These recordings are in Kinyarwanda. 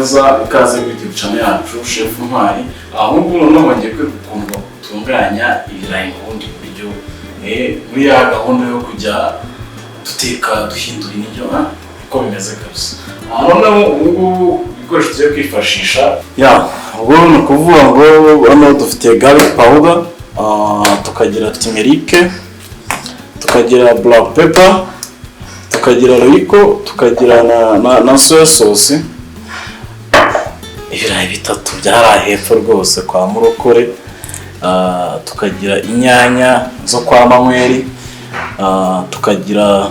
Neza, ikaze kuri YouTube channel yacu Chef Ntwari. Ahubwo noneho bagiye kwiga ukuntu batunganya ibirayi mu bundi buryo, muri ya gahunda yo kujya duteka duhindura indyo, uko bimeze kabisa. Noneho ubu ngubu ibikoresho tugiye kwifashisha, ya ubwo ni ukuvuga ngo hano dufite garlic powder, tukagira turmeric, tukagira black pepper, tukagira Royco, tukagira na soya sauce, ibirayi bitatu byari hepfo rwose kwa Murokore, tukagira inyanya zo kwa Manweri, tukagira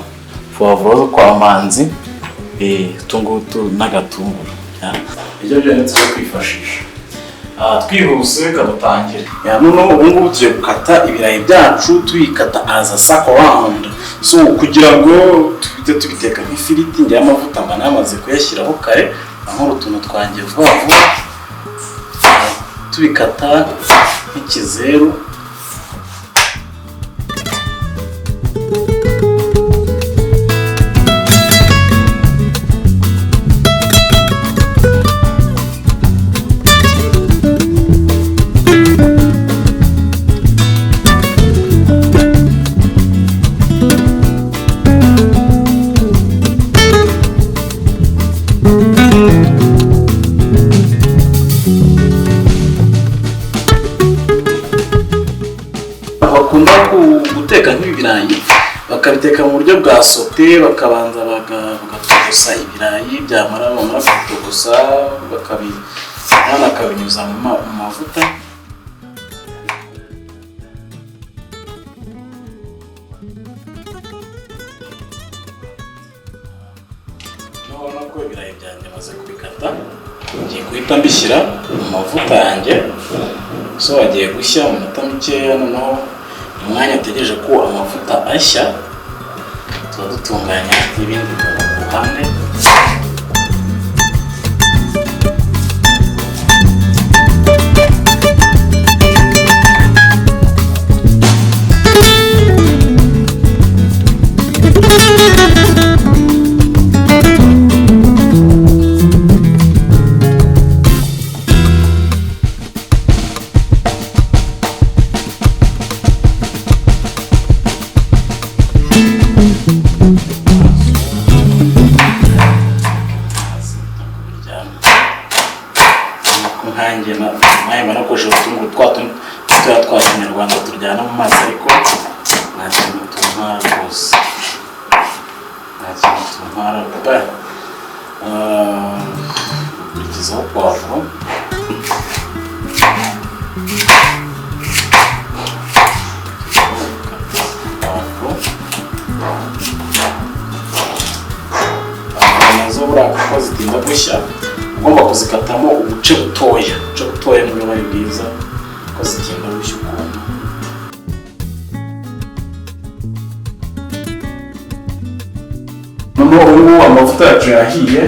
puwavuro zo kwa Manzi, utu ngutu n'agatunguru. Ibyo byonyine tugiye kwifashisha. Twihuse kadutangire. Noneho ubu ngubu tugiye gukata ibirayi byacu, tubikata as a circle round, so kugira ngo tuhite tubiteka nk'ifiriti. Njyewe amavuta mba namaze kuyashyiraho kare, nkora utuntu twanjye vuba vuba, tubikata nk'ikizeru. Bakunda guteka nk'ibi birayi, bakabiteka mu buryo bwa sauté, bakabanza bagatogosa ibirayi, byamara bamara kubitogosa bakabinyuza mu mavuta. Urabona ko ibirayi byanjye maze kubikata, ngiye guhita mbishyira mu mavuta yanjye. So agiye gushya mu minota mikeya. Noneho umwanya utegereje ko amavuta ashya, tuba dutunganya n'ibindi bintu ku ruhande. Nkanjye nawe barakoresha utunguru twa tundi dutoya twa kinyarwanda turyana mu mazi, ariko nta kintu tuntwara rwose, nta kintu tuntwara pe. Gukurikizaho puwavuro, puwavuro nazo buriya kuko zitinda gushya, ugomba kuzikatamo ubuce butoya. Ubuce butoya nibwo buba ari bwiza, ko zitinda gushya ukuntu. Noneho ubu ngubu amavuta yacu yahiye,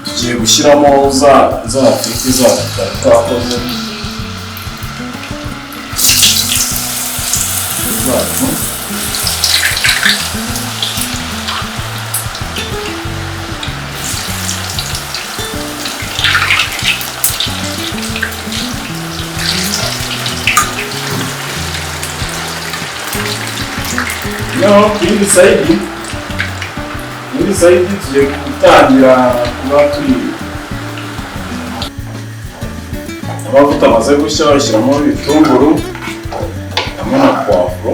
tugiye gushyiramo za firiti zacu twari twakoze zacu. Noneho ku yindi side, iyindi side tugiye gutangira kuba turi, amavuta amaze gushya, bashyiramo ibitunguru hamwe na puwavuro.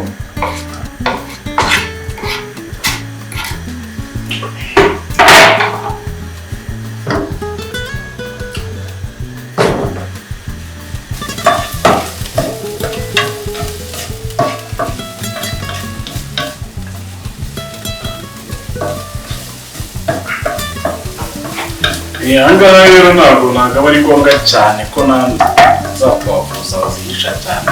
Aha ngaha rero ntabwo aba ari ngombwa cyane ko na za puwavuro zawe zihisha cyane,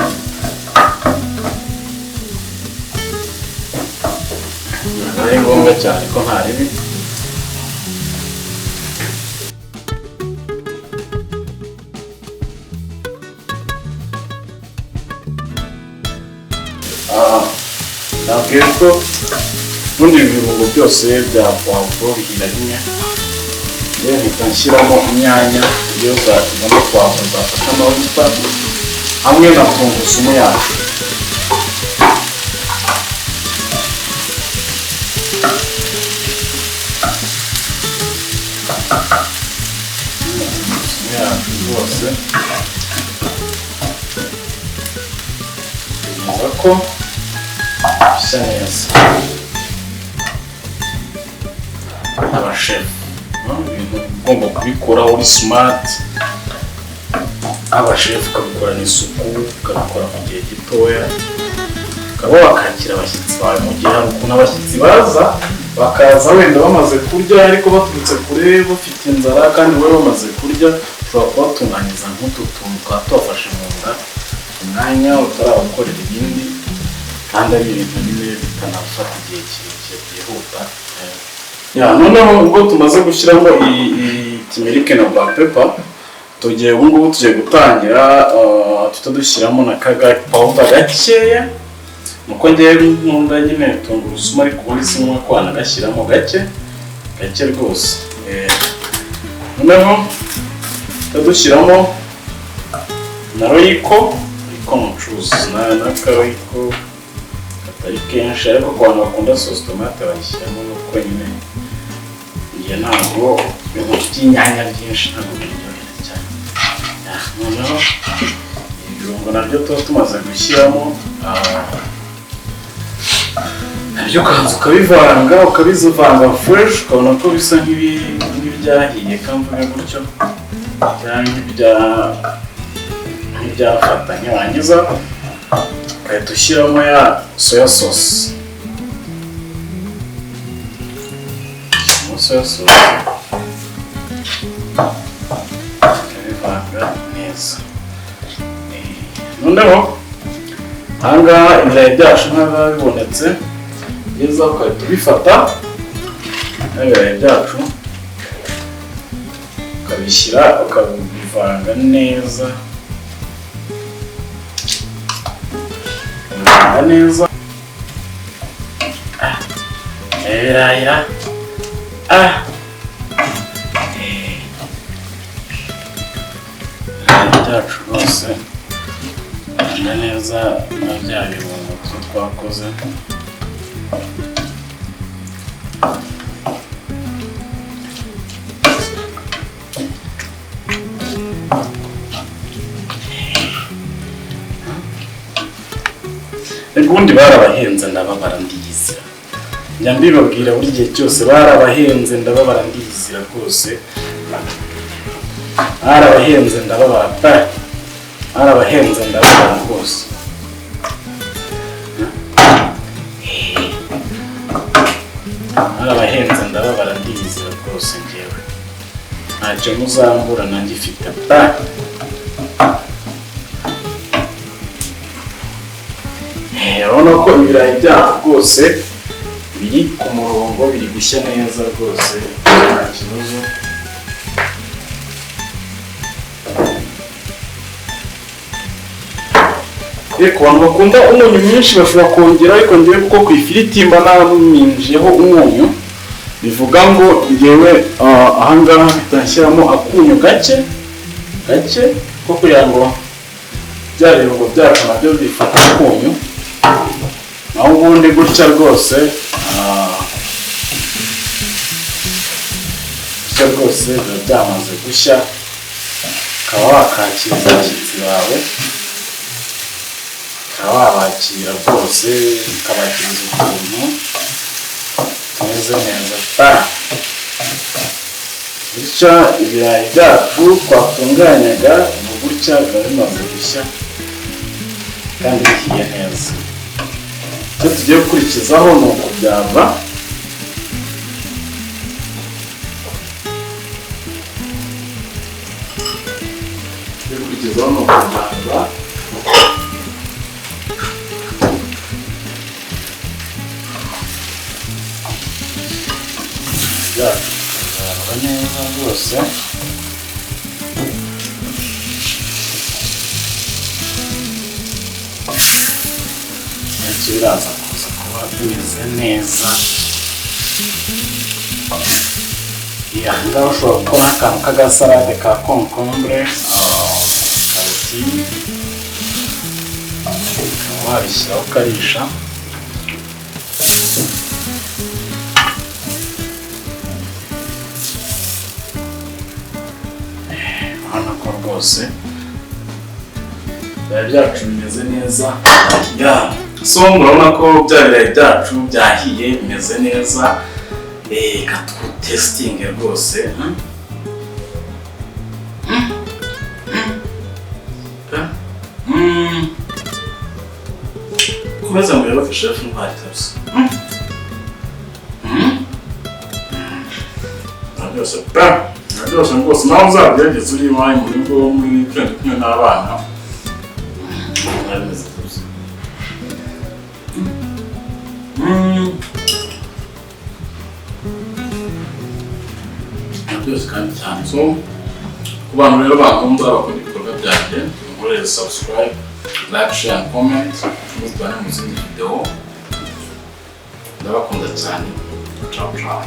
ntabwo ari ngombwa cyane ko nta ribi. Nabwiye ko ubundi ibi birungo byose bya puwavuro bihira rimwe. Njye mpita nshyiramo inyanya iyo zakivamo poivron zafata amavuta hamwe na tungurusumu yacu. Tungurusumu yacu rwose kugeza ko bisa neza. Abashefu, ibintu ugomba kubikora uri smart, abashefu, ukabikorana isuku, ukabikora mu gihe gitoya, ukaba wakakira abashyitsi bawe. Mu gihe hari ukuntu abashyitsi baza, bakaza wenda bamaze kurya ariko baturutse kure bafite inzara, kandi wowe bamaze kurya, ushobora kubatunganyiriza nk'utu tuntu twaba tubafashe mu nda umwanya utarabakorera ibindi, kandi ari ibintu nyine bitanafata igihe kirekire, byihuta. Ya, noneho ubwo tumaze gushyiramo iyi turmeric na black pepper, tugiye ubu ngubu tugiye gutangira tuhita dushyiramo na ka garlic powder gakeya. Nuko ngewe nkunda nyine tungurusumu, ariko ubundi si ngombwa ko wanagashyiramo, gake gake rwose. Noneho tuhita dushyiramo na Royco. Royco mucuzi na ka Royco katari kenshi, ariko ku bantu bakunda sauce tomate bayishyiramo. Nuko nyine njye ntabwo ibintu by'inyanya byinshi ntabwo biryohera cyane. Ya, noneho ibirungo nabyo tuba tumaze gushyiramo, nabyo ukabanza ukabivanga, ukabivanga fresh, ukabona ko bisa nk'ibyahiye, kamvuge gutyo, cyangwa nk'ibyafatanye. Warangiza ugahita ushyiramo ya soya sauce. Shyiramo soya sauce, ukabivanga neza. Noneho ahangaha ibirayi byacu ntabwo biba bibonetse byiza, ugahita ubifata n'ibirayi byacu ukabishyira, ukabivanga neza, ukabivanga neza. Ibirayi ibirayi byacu rwose bivanga neza na bya birungo tuba twakoze. Ubundi barabahenze ndababara ndiyizira, njya mbibabwira buri gihe cyose, barabahenze ndababara ndiyizira rwose, barabahenze ndababara pe, barabahenze ndababara rwose, barabahenze ndababara ndiyizira rwose. Ngewe ntacyo muzambura nanjye ifite pe. Urabona ko ibirayi byacu rwose biri ku murongo, biri gushya neza rwose, nta kibazo. Ku bantu bakunda umunyu mwinshi bashobora kongera, ariko ngewe kuko ku ifiriti mba naminjiyeho umunyu, bivuga ngo ngewe ahangaha mpita nshyiramo akunyu gake gake ko kugira ngo bya birungo byacu nabyo bifate akunyu. Naho ubundi gutya rwose, gutya rwose biba byamaze gushya, ukaba wakakira abashyitsi bawe, ukaba wabakira rwose, ukabakiriza utuntu tumeze neza pa. Gutya ibirayi byacu twatunganyaga ubu gutya biba bimaze gushya kandi bihiye neza. Icyo tugiye gukurikizaho ni ukubyava. Tugiye gukurikizaho ni ukubyava. Byacu tukazarura neza rwose. Ndetse biraza kuza kuba bimeze neza. Aha ngaha ushobora gukora akantu k'agasalade ka concombre, karoti, ukaba wabishyiraho ukarisha. Urabona ko rwose ibirayi byacu bimeze neza. So murabona ko bya birayi byacu byahiye, bimeze neza. Reka twutesitinge rwose. Komeza muyoboke Chef Ntwari kabisa. Byose pe, byose rwose, nawe uzagerageza uri iwawe mu rugo muri weekend kumwe n'abana. Bimeze kabisa. Byose kandi cyane. So ku bantu rero bakunda, bakunda ibikorwa byanjye, mukorere subscribe, like, share and comment, muzibane mu zindi video. Ndabakunda cyane. Ciao ciao.